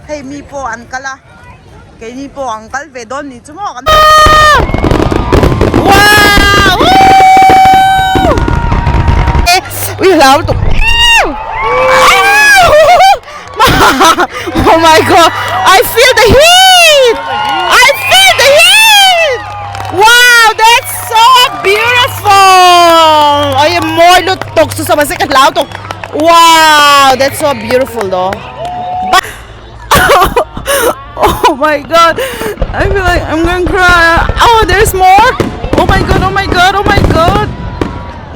Hei mi pawh an kal a, keini pawh an kal ve dawn ni chu maw kan Ui hlau lutuk Oh my god I feel the heat I feel the heat Wow that's so beautiful Ai mawi lutuk chu saw mahse ka hlau tuk Wow that's so beautiful though Oh my god I feel like I'm gonna cry Oh there's more Oh my god oh my god oh my god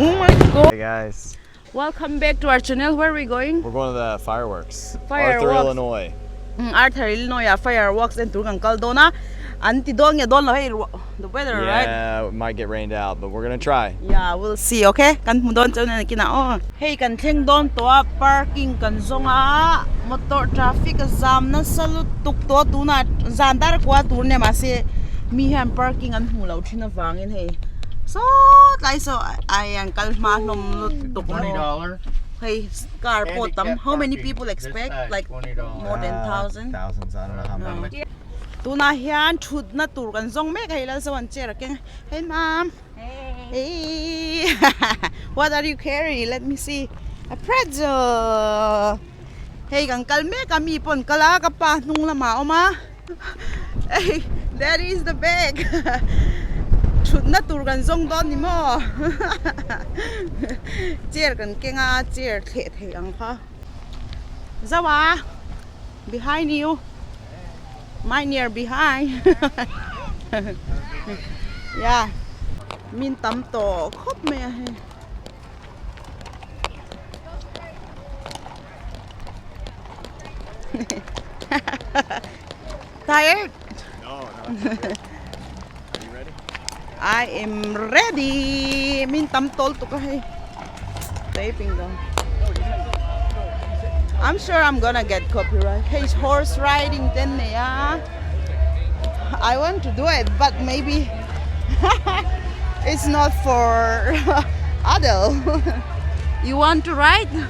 Oh my god Hey guys. Welcome back to our channel where are we going? We're going to the fireworks. Fireworks. Arthur, Illinois. Mm, Arthur, Illinois ah fireworks en tur kan kal dawn a. An ti dawn nge dawn lo hei the weather right? Yeah, it might get rained out, but we're gonna try. Yeah, we'll see, okay? Kan hmu dawn chuan nakinah aw. Hei kan thleng dawn tawh a, parking kan zawng a, motor traffic a zam nasa lutuk tawh a tunah zan dar kua tur nia mahse mi hian parking an hmuh loh thin avangin hei sawt lai saw ai an kal hma hlawm lutuk maw hei car pawh tam how many people expect like more than thousand. Thousands, I don't know how many. Tunah hian thutna tur kan zawng mek a hei lal saw an chair a keng a hei mam. Hey, what are you carrying? Let me see. A pretzel. Hey, kan kal mek a mi pawn kal a ka pa hnung lamah a awm a. Hey, that is the bag. Thutna tur kan zawng dawn ni maw? Chair kan keng a, chair thleh theih ang kha. Zawa, behind you. My near behind. Yeah. Min tam tawh khawp mai a hei. Tired? No, no. Are you ready? I am ready. Min tam tol tuk a hei. Taping though. I'm sure I'm gonna get copyright. Hey, horse riding ten nei a. I want to do it, but maybe it's not for adult. You want to ride? No.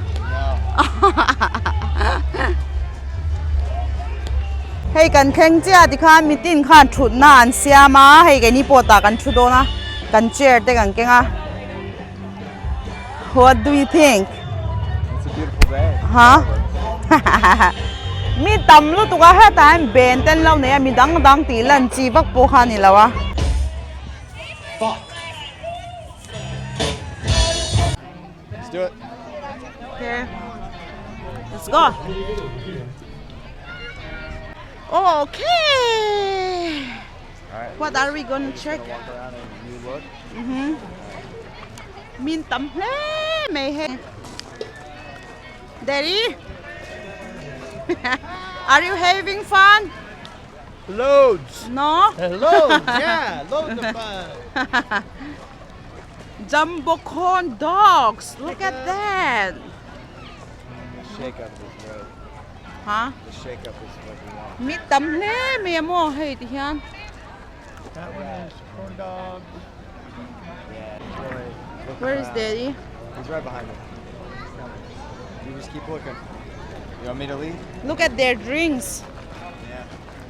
Hei kan thleng chiah tikhan mitin khan thutna an siam a, hei keini pawh tah kan thu dawn a, kan chair te kan keng a. What do you think? It's a beautiful day. Huh? Mi tam lutuk a hetah hian ben te an lo nei a, mi dang dang tih lan chi vak pawh kha a ni lo a. Fuck. Let's do it. Okay. Let's go. Okay. All right. What are we gonna check? Walk around and you look. Mhm. Min tam hle mai hei. Daddy? Are you having fun? Loads. No? Loads, yeah. Loads of fun. Jumbo corn dogs. Look at that. The shake up is what Huh? the shake up is what you want. Mi tam hle mai a maw hei ti hian. That one is corn dog. Yeah. Really look Where is around. daddy? He's right behind me. You just keep looking. You want me to lead? Look at their drinks. Yeah.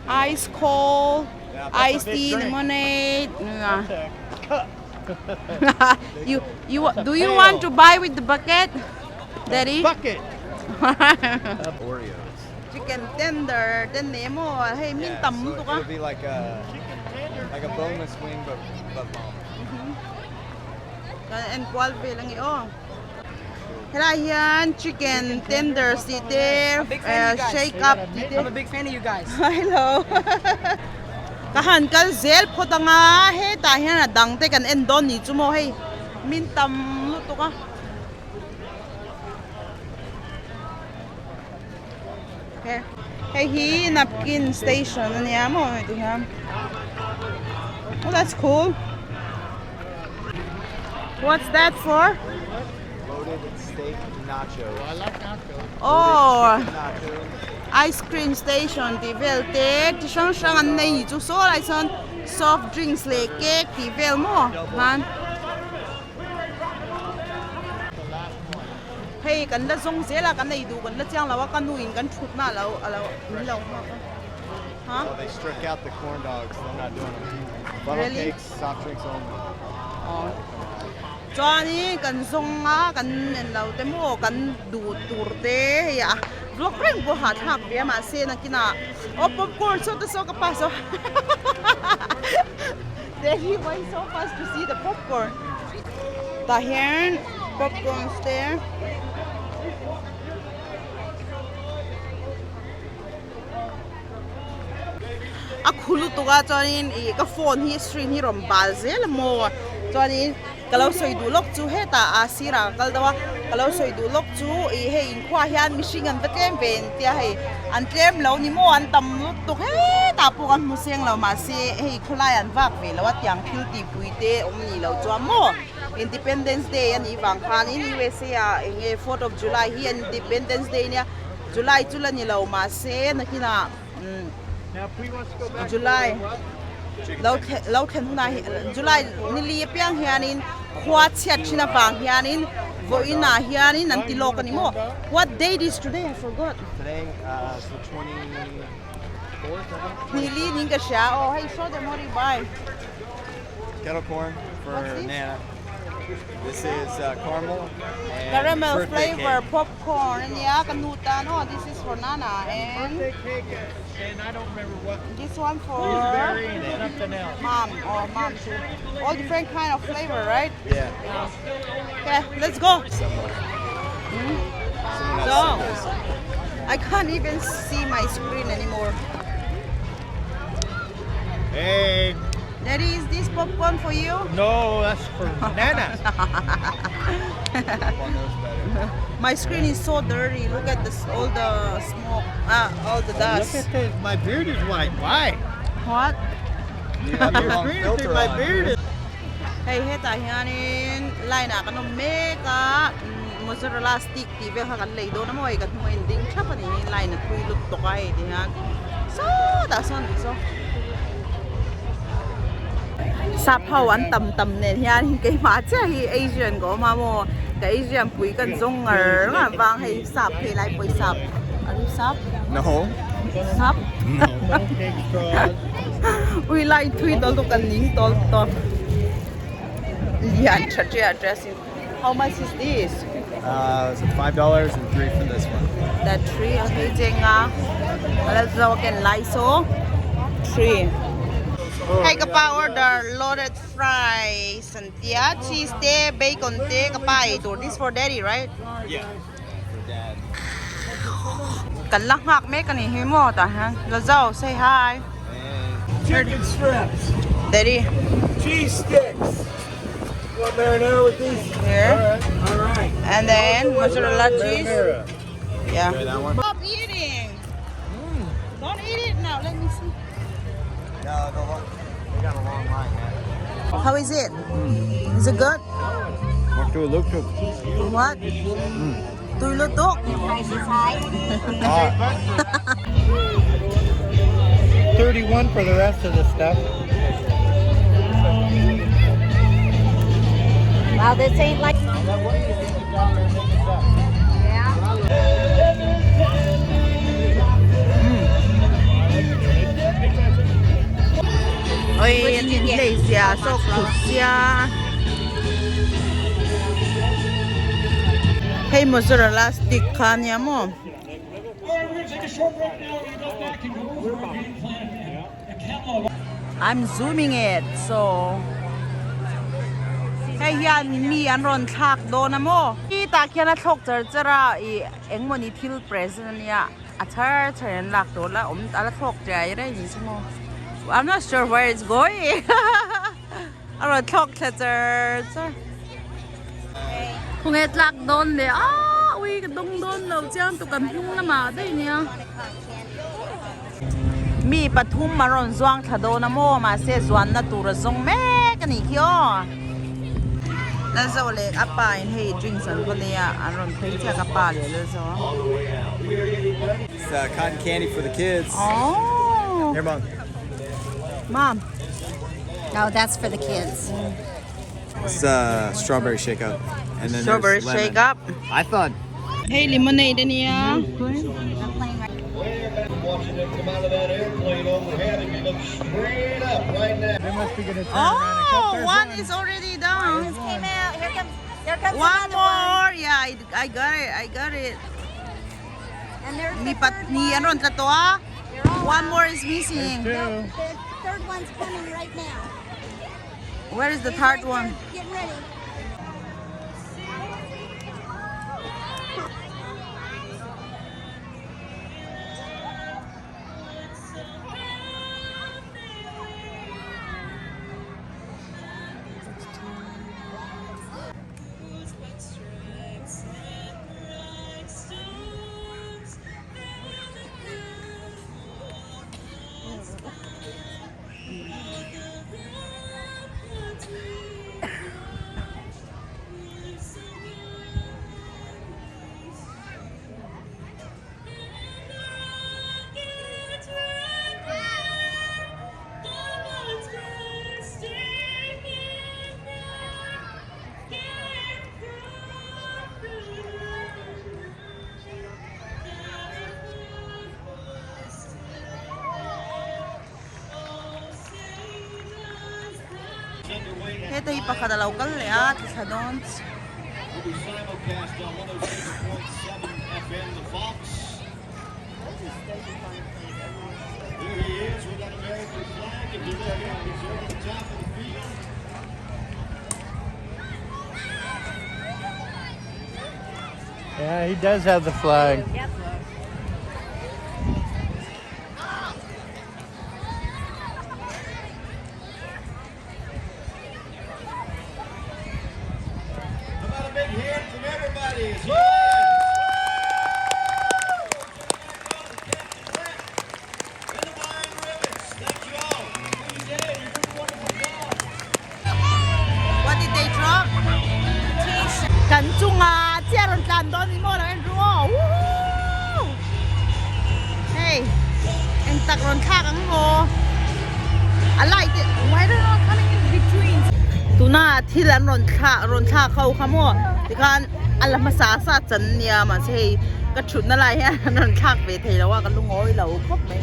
Ice cold, Yeah, that's a iced big tea, drink. lemonade. Yeah. Cup. you you do you want to buy with the bucket, Daddy? Bucket. Oreos. Chicken tender ten nei maw hei min Yeah, tam so lutuk a. it'll be like a like a boneless wing, but but long. Kan en kual vel ange aw. Helai hian chicken tenders tih te shake up tih te. I'm a big fan of you guys. Hello. Ka han kal zel phawt anga hetah hian a dang te kan en dawn ni chu maw hei min tam lutuk a. Hei hi napkin station a nia maw hei ti hian. Oh that's cool. What's that for? Loaded steak nachos. I like nachos. Oh, Chicken nachos. ice cream station tih vel te chi hrang hrang an nei ni chu saw lai chuan soft drinks leh cake tih vel maw han. Hei kan la zawng zel a, kan ei duh kan la chiang lo a, ka nu in kan thut na alo alo min lo nghak a. Ha? Oh, they struck out the corn dogs. They're not doing them. Funnel Really? cakes, soft drinks only. Oh. Chuanin kan zawng a, kan en lo te maw kan duh tur te hei a vlog reng pawh hahthlak ve a mahse nakinah aw popcorn saw te saw ka pass a Delhi why so fast to see the popcorn tah hian popcorns te a khu lutuk a chuanin ih ka phone hi screen hi rawn bal zel a maw chuanin ka lo sawi duh lawk chu hetah a sirah ka kal deuh a ka lo sawi duh lawk chu ih hei inkhua hian mihring an va tlem ve ang tia hei an tlem lo ni maw an tam lutuk hetah pawh kan hmu seng lo mahse hei khawlai an vak ve lo a tiang thil tihpui te awm ni lo chuan maw Independence Day a nih vang khanin USA ah eng nge fourth of July hi Independence Day nia July chu la ni lo mahse nakinah umm July lo lo thlen hunah hi July ni li apiang hianin khua chhiat thin avang hianin vawiin ah hianin an ti lawk a ni maw what date is today I forgot ni li niin ka hria aw hei saw them what do you buy Kettle corn for Nana. This is uh, caramel and Caramel birthday flavor cake. popcorn a nia ka nu tan aw this is for Nana and Birthday cake and I don't remember what this one for blueberry and something else. mom or mom too. All different kind of flavor, right? Yeah. Okay, let's go. Someone So else said this. I can't even see my screen anymore. Hey. Daddy, is this popcorn for you? No, that's for Nana. One knows better. My screen is so dirty. Look at this, all the smoke, ah, all the Look dust. at this. My beard is white. Why? What? You have the wrong filter my beard is. Hei hetah hianin line ah kan awm mek a mozzarella stick tih vel kha kan lei dawn a maw hei kan hnung a inding thap a ni hi line a thui lut tawk a hei ti hian sawtah sawn ti saw sap ho an tam tam nen hian keimah chiah hi Asian ka awm a maw ka Asian pui kan zawng ngar ngar vang hei sap phei lai pawh hi sap are you sap? No. Sap? Ui line thui tawl tu kan ning tawl tawp lian tha ṭe a dressing how much is this? Uh, so $5 and 3 for this one. That 3 a hei chenga ala zo ken lai so 3 Hei ka pa order loaded fries an tia cheese te bacon te ka pa ei tur this for daddy right? Yeah. For dad. Kan la nghak mek a ni hi maw tah hian la zo say hi. Chicken strips. Daddy. Cheese sticks. You want marinara with these? Here. All right. All right. And then mozzarella cheese. Marinara. Yeah. Try that one. Stop eating. Don't eat it now. Let me see. No, the long, they got a long line, man. How is it? Is it good? What? Tui lutuk. 31 for the rest of the stuff. Well, this ain't like. Oi, lei sia so khut sia. Hei mozzarella stick kha nia maw? I'm zooming it so hei hian mi an rawn thlak dawn a maw? Tah khian a thlawk char char a ih engmawni thil present ania a char char in an lak tur la awm a la thlawk chiai reng ni chu maw I'm not sure where it's going a rawn thlawk thla char char khawnge tlak dawn leh ah ui ka dawng dawn lo chiang tu kan hnung lamah daih nia mi pathum a rawn zuang thla dawn a maw mahse zuanna tur a zawng mek a nih khi aw Lalzo leh a pa in hei drinks an va nei a an rawn phei chiah ka pa leh Lalzo a. It's uh, cotton candy for the kids. Oh. Here, mom. Mom. No, that's for the kids. It's uh, strawberry shake up, and then Strawberry there's lemon. shake up. I thought Hei lemonade ania. Oh, one is already down. Came out. Here comes. There comes One another one. more. Yeah, I got it. I got it. And there's the Ni pat third ni one. an rawn tla tawh a. They're all One out. more is missing. Two. The third one's coming right now. Where is the He's third right one? there Getting ready. Heta hi pakhat a lo kal leh a ti thla dawn Yeah, he does have the flag. What did they drop? Kan chunga chiah rawn tlan dawn ni maw lo en ru aw. Woohoo! Hei, eng tak rawn thlak ang maw? A light te why they not coming in between? Tuna thil an rawn thla rawn thlak ho kha maw tikhan a la hmasa sa chan nia mahse hei ka thutna lai hian an rawn thlak ve thei lo a ka lungawi lo khawp mai.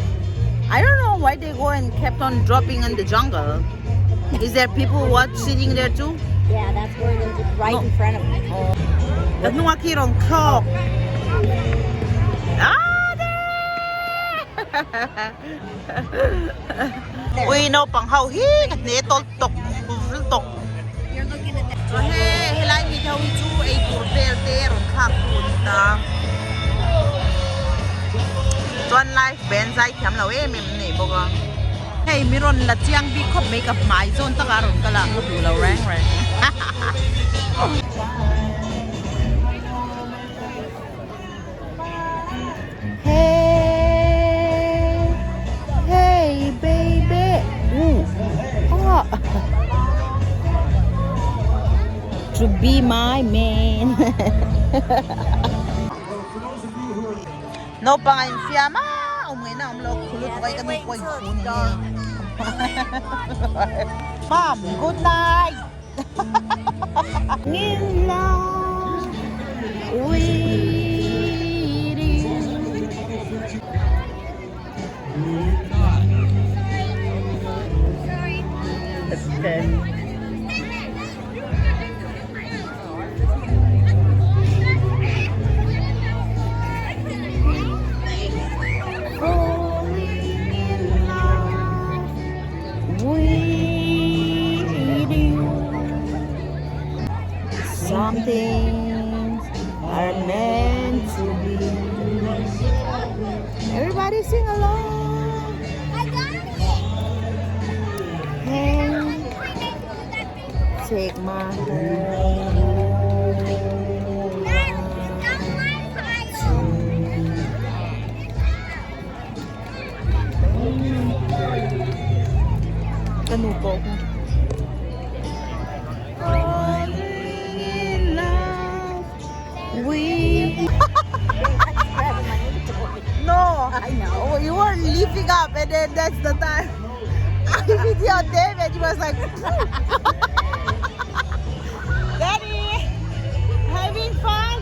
I don't know why they go and kept on dropping in the jungle. Is there people what sitting there too? Yeah, that's where they're right in front of me. Ka hnungah khi rawn thlawk. Ah there! Ui naupang ho hi ka hne tawl tawk vul tawk. You're looking at that. Chuan he helai mi ho hi chu ei tur vel te rawn thlak tu a ni ta. Chuan live band zai thiam lo em em an nei bawk a. Hei mi rawn la chiang bik khawp mai ka hmai zawn taka rawn kal a ka duh lo reng reng. Hey hey baby ooh ah to be my man Naupang a infiam a, awm ngaihna a awm lo, khulu tuai ka nu pawh a inchhu ni nge. Mom, good night. In love with you. Okay. Falling in love with you. Some things are meant to be. Everybody sing along. I got it. Hey, take my hand. That, that's my pile. Ka nu pawh kha. Falling in love with No, I know. You were leaping up, and then that's the time. I videoed David. He was like, "Daddy, having fun."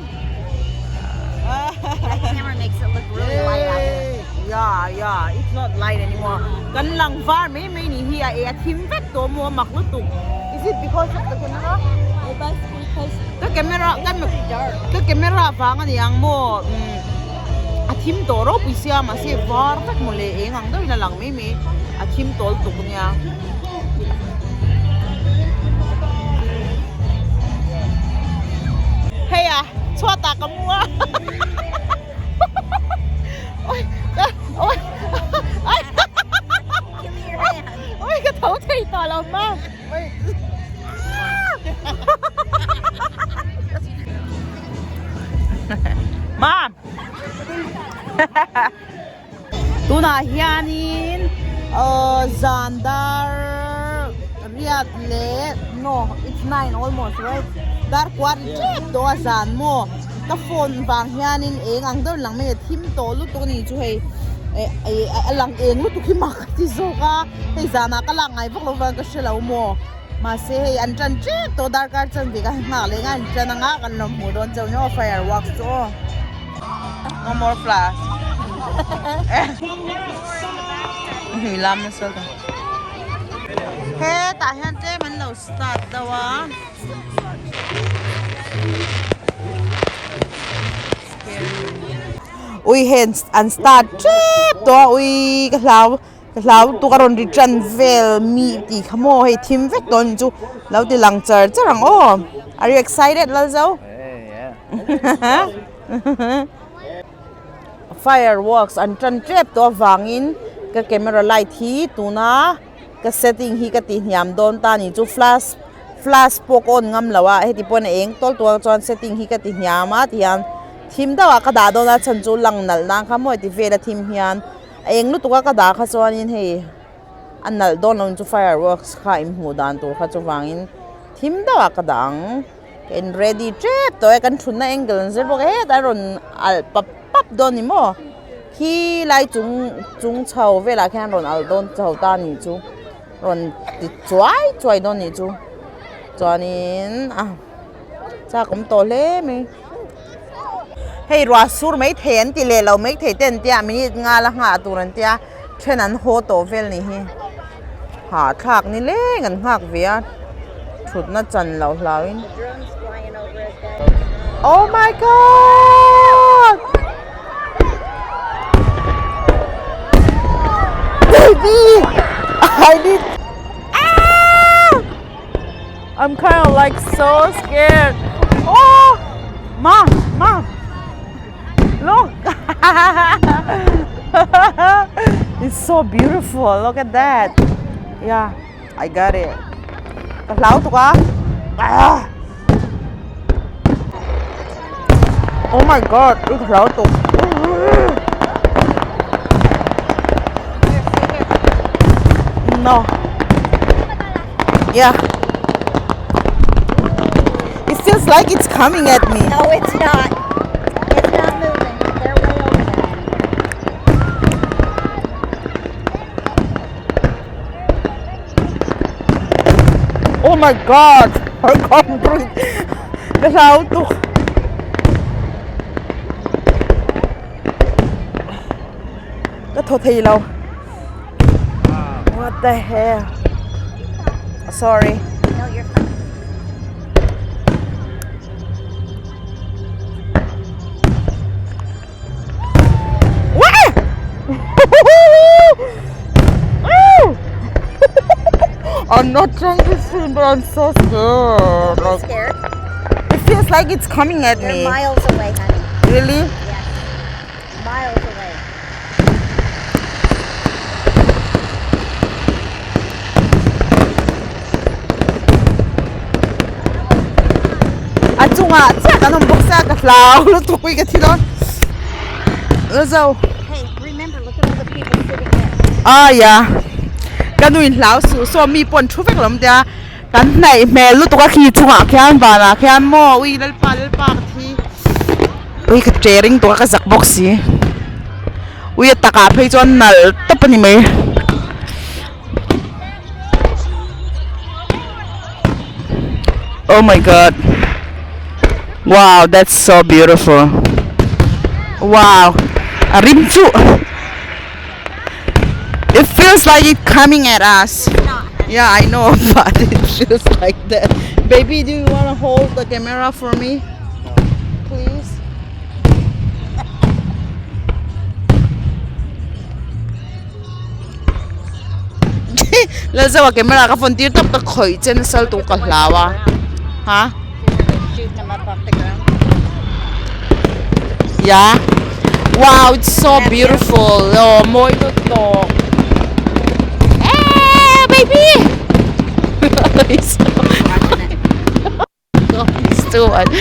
makes it look really light out here. Yeah, yeah, it's not light anymore. Kan lang var mai mai ni hi a e a thim vek tawh maw a mak lutuk. Is it because of the camera? It must be because Ka camera kan it's pretty dark. ka camera vang a ni ang maw umm a thim tawh ropui sia mahse var vek maw le eng ang deuhin a lang mai mai a thim tawl tuk nia. Hei a chhuatah ka mu a oi ka tho thei tawh lo ma. Mom Tunah hianin ahh zan dar riat leh no it's nine almost right dar kuat tep tawh a zan maw ka phone vang hianin eng ang deuh lang mai a thim tawh lutuk a ni chu hei eh a lang eng lutuk hi mak ka ti zawk a hei zanah ka lak ngai vak lo vang ka hre lo maw mahse hei an tan tep tawh darkar chanve ka nghak leh nga an tan anga kan lo hmuh dawn chauh nia aw fireworks chu aw. No more flash. Hui lam nasa ta. Hetah hian tlem an lo start deuh a. Ui heng an start tep tawh a ui ka hlau ka hlau lutuk a rawn ri tan vel mi tih kha maw hei thim vek tawh a ni chu lo ti lang char char ang aw are you excited Lalzo? Fireworks an tan tep tawh avangin ka camera light hi tuna ka setting hi ka ti hniam dawn ta a ni chu flash flash pawh ka on ngam lo a heti pawhin a eng tawl tawl a chuan setting hi ka ti hniam a tihian thim deuh ah ka dah dawn a chhan chu lang nalh nan kha maw heti vel a thim hian a eng lutuk a ka dah kha chuanin hei a nalh dawn lo chu fireworks kha inhmuh dan tur kha chuvangin thim deuh ah ka dah ang. Ka in ready tep tawh e kan thutna angle an zir bawk a hetah rawn alh pap pap dawn ni maw khi lai chung chung chho velah khian rawn alh dawn chho ta a nih chu rawn ti chuai chuai dawn a nih chu chuanin a chak awm tawh hle mai hei ruah sur maithei an ti leh lo maithei te an tia minute nga la nghah tur an tia then an haw tawh vel a nih hi. Hahthlak ni leng an nghak ve a thutna chan loh hlauhin oh my god baby I need ah I'm kind of like so scared oh mom mom Look! It's so beautiful. Look at that. Yeah, I got it. Ka hlau tuk a. Ah! Oh my god, ka hlau tuk. No. Yeah. It feels like it's coming at me. No, it's not. It's not moving. They're way over there. Oh my god! I can't breathe. Ka hlau tuk. Ka thaw thei lo. What the hell? Sorry. No, you're fine. Wah! I'm not trying to swim, but I'm so scared. I'm Like, scared. it feels like it's coming at You're me. miles away, honey. Really? Yes. Miles away. A chungah chiah kan awm bawk sia ka hlau lutuk pui ka thi dawn la zo. Hey, remember, look at all the people sitting there. Ah yeah ka nu in hlau suh saw mi pawh an thu vek lo awm tia kan hnaih hmel lutuk a khi chungah khian vanah khian maw ui lalpa lalpa ka thi. Ui ka che ring tawh a ka zak bawk si ui a takah phei chuan nalh tawp a ni mai oh my god wow that's so beautiful wow. A rim chu It feels like it coming at us. Yeah, I know, but it feels like that. Baby, do you want to hold the camera for me? Please. Lalzawa camera ka phone tir tawp ka khawih che nasal tur ka hlau a. Ha? Yeah. Wow, it's so beautiful. Oh, mawi lutuk. Eh, baby! It's too much.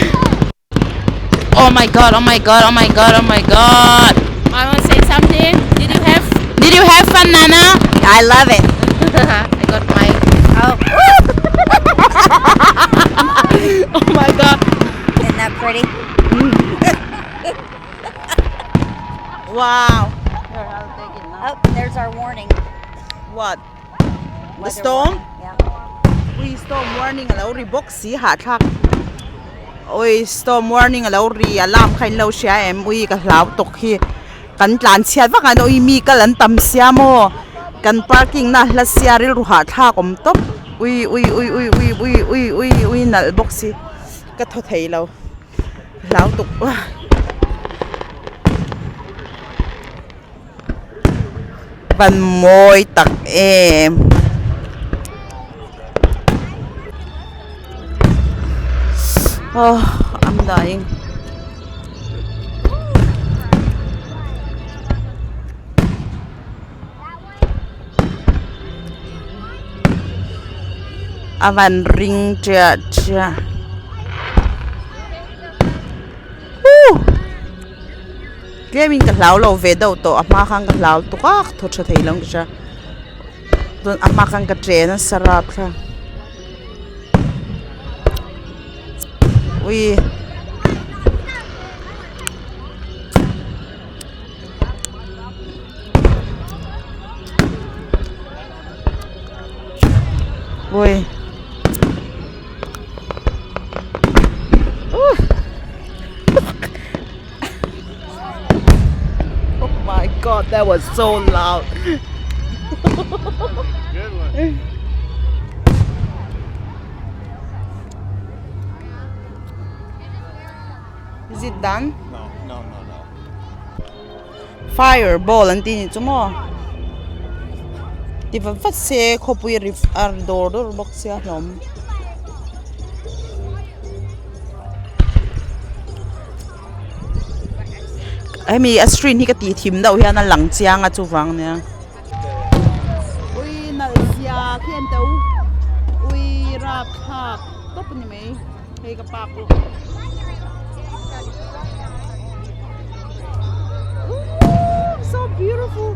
Oh my god, oh my god, oh my god, oh my god. I want to say something. Did you have Did you have fun, Nana? I love it. I got my Oh, Oh my god. isn't that pretty? Wow. Here, I'll take it now. Oh, there's our warning. What? The Weather storm? warning. Yeah. Ui, storm warning alo ri bawk si hahthlak. Ui, storm warning alo ri alarm kha in lo hria em ui ka hlau tawk hi kan tlan chhiat vak an ui mi kal an tam sia maw kan parking na hla sia rilru hahthlak awm tawp ui ui ui ui ui ui ui ui ui nalh bawk si ka thaw thei lo hlau tuk Van mawi tak em. Oh, I'm dying. A van ring chiah chiah. Woo! Tlemin ka hlau lo ve deuh tawh a hma khan ka hlau tuk a ka thaw tha thei lo ang ka hria chuan a hma khan ka chen a sarap kha ui ui. Oh my god, that was so loud. Good one. Is it done? No, no, no, no. Fireball an tih ni chu maw? Ti vat vat se khawpui a ri a ri dawr dawr bawk sia hlawm. Hemi a screen hi ka tih thim deuh hian a lang chiang a chuvang nia. Ui nalh zia khi an to ui rapthlak tawp a ni mai hei ka pa pawh. Ooh so beautiful.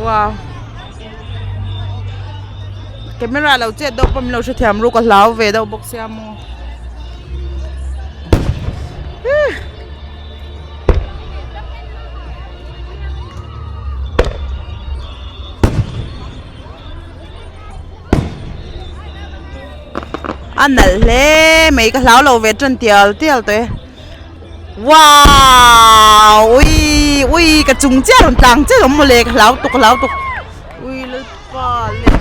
Wow camera lo chet deuh pawh min lo hrethiam ru ka hlau ve deuh bawk sia maw A nalh hle mai ka hlau lo ve tan tial tial tawh e wow ui ui ka chung chiah rawn tlang chiah awm mawle ka hlau tuk ka hlau tuk ui lalpa le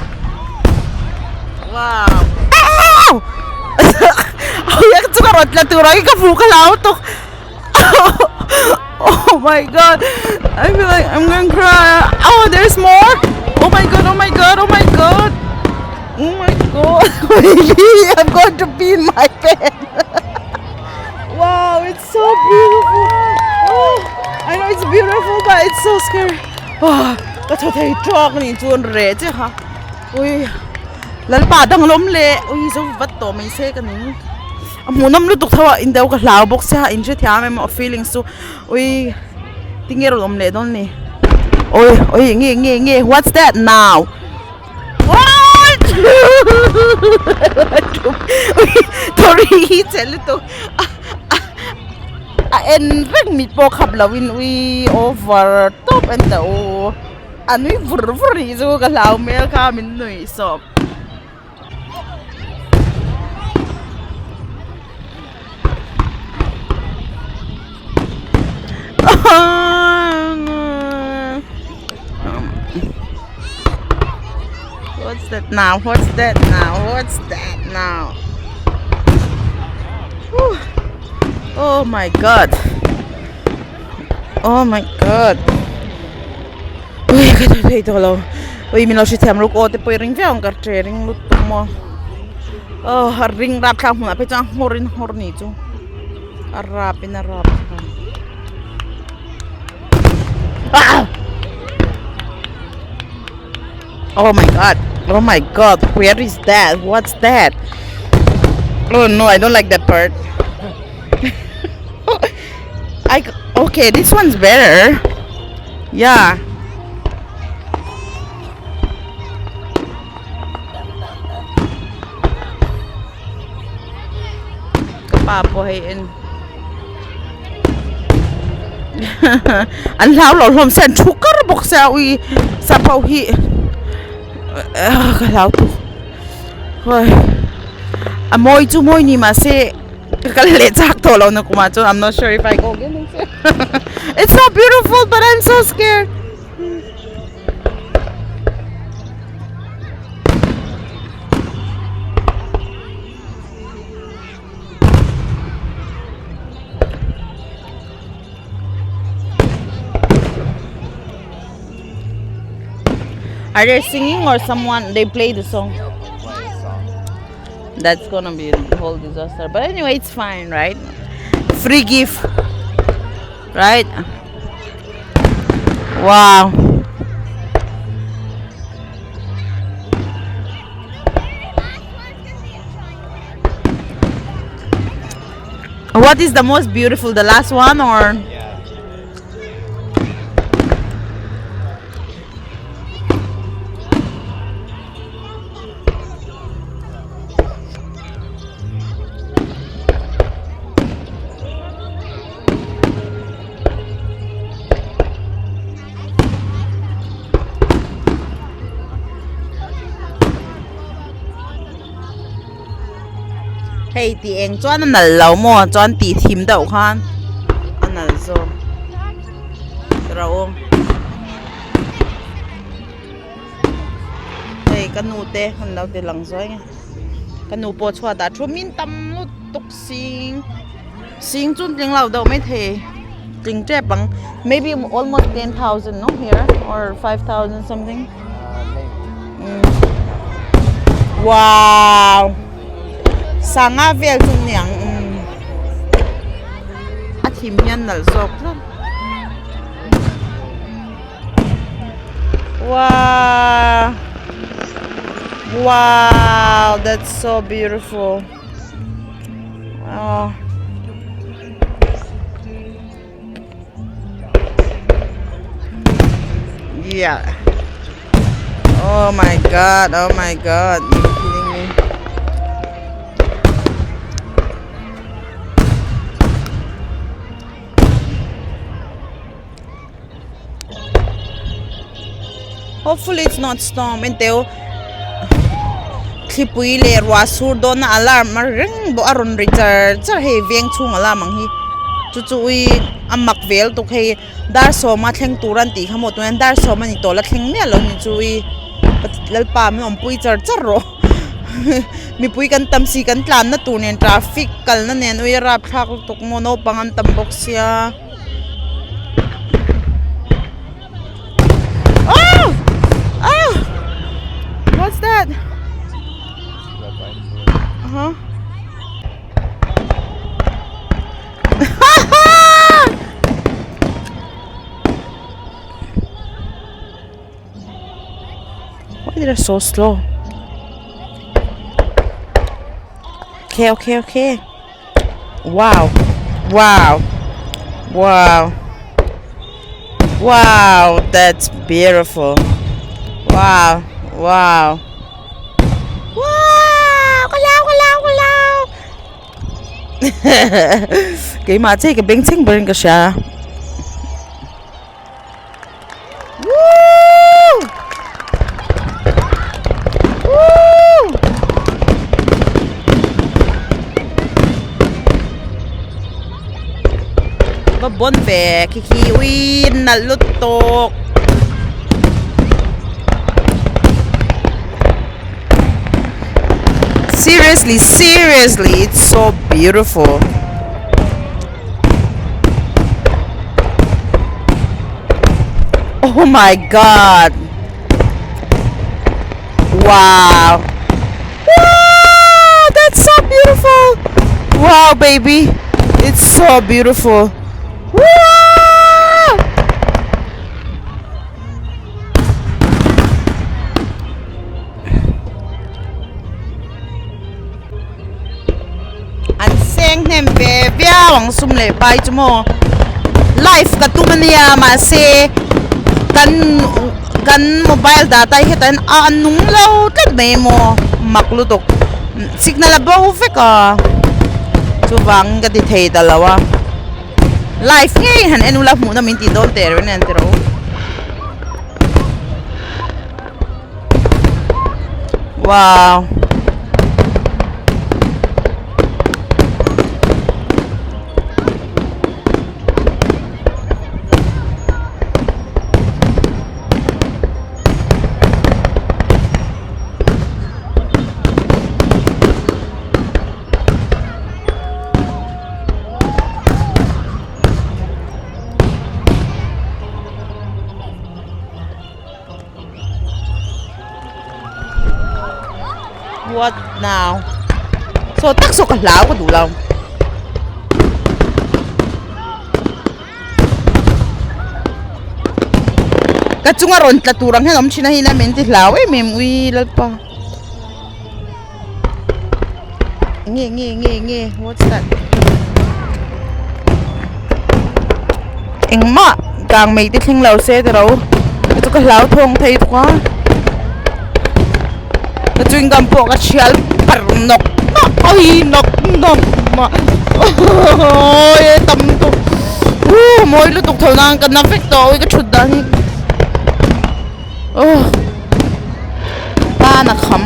wow ui ka chunga rawn tla tur ang hi ka hmu ka hlau tuk oh my god I feel like I'm gonna cry oh there's more oh my god oh my god oh my god oh my god I'm going to pee in my pants wow it's so beautiful oh I know it's beautiful but it's so scary oh ka thaw thei tawk a nih chuan reh che kha ui lalpa dang lawm le ui zo vat tawh mai se ka ning. A hmuhnawm lutuk tho a in deuh ka hlau bawk sia in hrethiam em aw feelings chu ui tinge rawn awm leh dawn ni awi awi nge nge nge what's that now what ui thawri hi che lutuk. A en reng mit pawh khap lo in ui over tawp en teh u a nui vur vur rih chu ka hlau hmel kha min nuih sawp. What's that now? What's that now? What's that now? Whew. Oh my god. Oh my god. Ui ka tha thei tawh lo. Ui min lo hrethiam ruk aw te pawh i ring viau ang ka ṭe ring lutuk maw. Oh a ring rap thlak hmunah phei chuan a nghawr in a nghawr ni chu. A rap in a rap thlak. Ah! Oh my god. Oh my god. Where is that? What's that? Oh no, I don't like that part. I okay, this one's better. Yeah. Ka pa pawh hei en an hlau lo hlawm se an thu kar bawk sia ui sap ho hi ka hlau tuk hawi a mawi chu mawi ni mahse ka kal leh chak tawh lo na kumah chuan I'm not sure if I go again next year it's so beautiful but I'm so scared. Are they singing or someone they play the song? That's gonna be a whole disaster. But anyway, it's fine, right? Free gift, right? Wow. What is the most beautiful, the last one or? Yeah. Hei tih eng chuan a nalh lo maw chuan tih thim deuh khan a nalh zawk ro hei ka nu te an lo ti lang zuai nge ka nu pawh chhuat ah thu min tam lutuk sing sing chu tling lo deuh maithei tling tep ang maybe almost 10000 no here or 5000 something wow sanga vel chu niang a thim hian nalh zawk tlat wow wow that's so beautiful oh yeah oh my god oh my god you kidding me Hopefully it's not storm enteu thlipui leh ruah sur dawn a alarm a reng bawk a rawn ri char char hei veng chhung alarm ang hi chu chu ui a mak ve lutuk hei dar sawma thleng tur an tih kha maw tunah dar sawm a ni tawh la thleng miah lo ni chu ui lalpa min awmpui char char rawh mipui kan tam si kan tlanna tur nen traffic kalna nen ui a rapthlak lutuk maw naupang an tam bawk sia. Oh! Oh! What's that? Uh-huh. Why they're so slow? Okay, okay, okay. Wow. Wow. Wow. Wow, that's beautiful. Wow. Wow. Wow! Kalaw, kalaw, kalaw. Keimah che ka beng chheng berin ka hria. Woo! Woo! Va bon ve khi khi ui nalh lutuk. Seriously, seriously, it's so beautiful. Oh my god. Wow. Wow, that's so beautiful. Wow, baby. It's so beautiful. Wow! An seng hnem ve viau ang sum leh pai chu maw live ka tum ania mahse kan kan mobile data hi hetah hian a nung lo tlat mai maw mak lutuk signal a bo vek a chuvangin ka ti thei ta lo a live ngei han en ula hmuhna min tih dawn teh reng nen tiraw. Wow. What now? Saw tak saw ka hlau ka duh lo. Ka chunga rawn tla tur ang hian awm thin a hei min ti hlau em em ui lalpa. Nge nge nge nge what's that? Engmah kang mai te thleng lo se tiro chu ka hlau thawng thei bawk a ka chewing gum pawh ka thial par nawk nawk awi nawk nawk mah awi tam lutuk uh mawi lutuk tho nan ka na vek tawh awi ka thut dan hi aw tan a kham.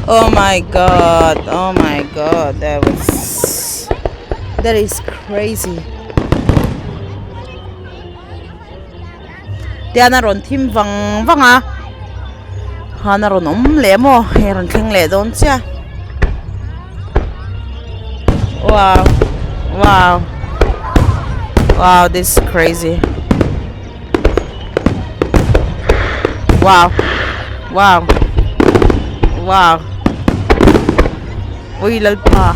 Oh my god, oh my god, that was that is crazy. Tian a rawn thim vang vang a han a rawn awm leh maw hei a rawn thleng leh dawn chiah wow wow wow this is crazy wow wow wow ui lalpa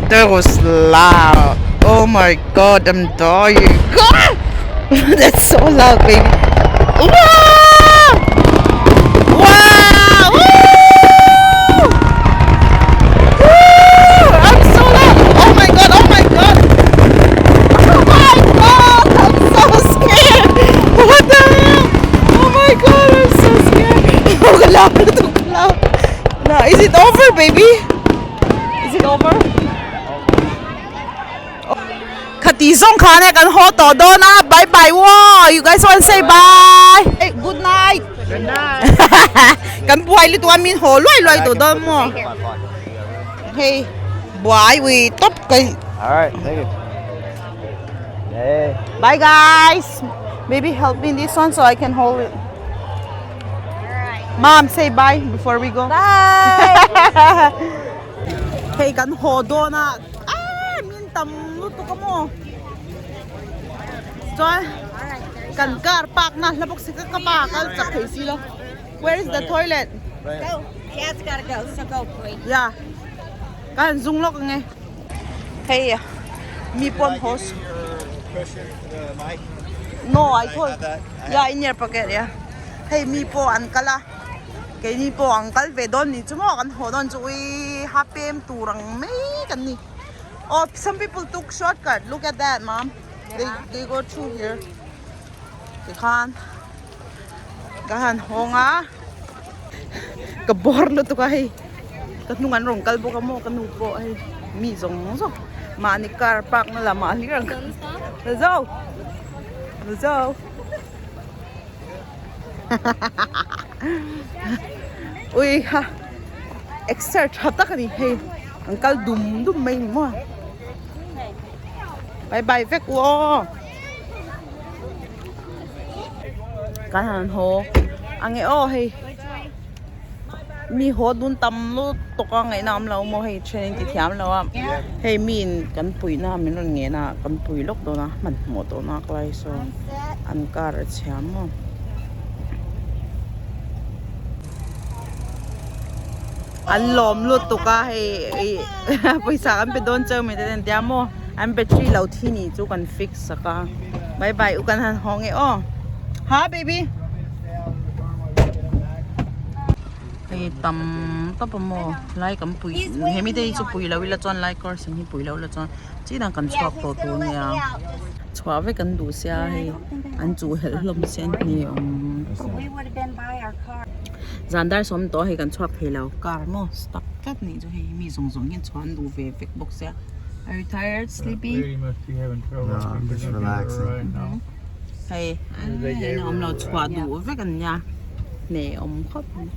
that was loud oh my god I'm dying that's so loud baby wow wow Woo! Woo! I'm so loud oh my god oh my god oh my god I'm so scared what the hell oh my god I'm so scared oh ka lau lutuk ka lau na is it over baby is it over Khati zawng khan e kan haw tawh dawn a bye bye waw you guys want say bye good night Good night kan buai lutuk a min haw luai luai tawh dawn maw hei buai ui tawp ka Alright thank you Hey Bye guys baby help me this one so I can hold it Mom say bye before we go Bye Hei kan haw dawn a ah min tam lutuk a maw chuan kan car park na hla bawk si ka ka pa kal chak thei si lo where is the toilet Go Dad's gotta go so go please yeah ka han zung lawk ang e hei mi pawn haw no I told yeah in your pocket yeah hei mi pawh an kal a. Keini pawh an kal ve dawn ni chu maw kan haw dawn chu ui ha pem tur ang mai kan ni oh some people took shortcut look at that mom they they go through here tikhan. Ka han hawng a ka bawr lutuk a hei ka hnung an rawn kal bawk a maw ka nu pawh hei mi zawng zawng mahni car park na lamah hlir ang let's go let's go ui kha exer tha tak a ni hei an kal dum dum mai ni maw bye bye vek u aw. Kan han haw ange aw hei mi haw dun tam lutuk a ngaihna awm lo maw hei then in ti thiam lo a hei mi in kan pui na min rawn ngen a kan pui lawk dawn a hmanhmawh tawh nak lai sawn an car a chhia maw. An lawm lutuk a hei ih pawisa kan pe dawn cheu mai te ten tia maw an battery lo thi ni chu kan fix sak a bye bye u kan han haw nge aw ha baby hei tam tawp a maw lai kan pui hemi te hi chu pui lo ila chuan lai kawr sen hi pui lo ila chuan chi dang kan chhuak tawh tur nia chhuah vek an duh sia hei an chuh helh hlawm sia an hne awm zan dar sawm tawh hei kan chhuak thei lo car maw stuck tlat nih chu hei mi zawng zawng hian chhuah an duh ve vek bawk sia are you tired sleepy hei a awm lo chhuah duh vek an nia hne awm khawp mai.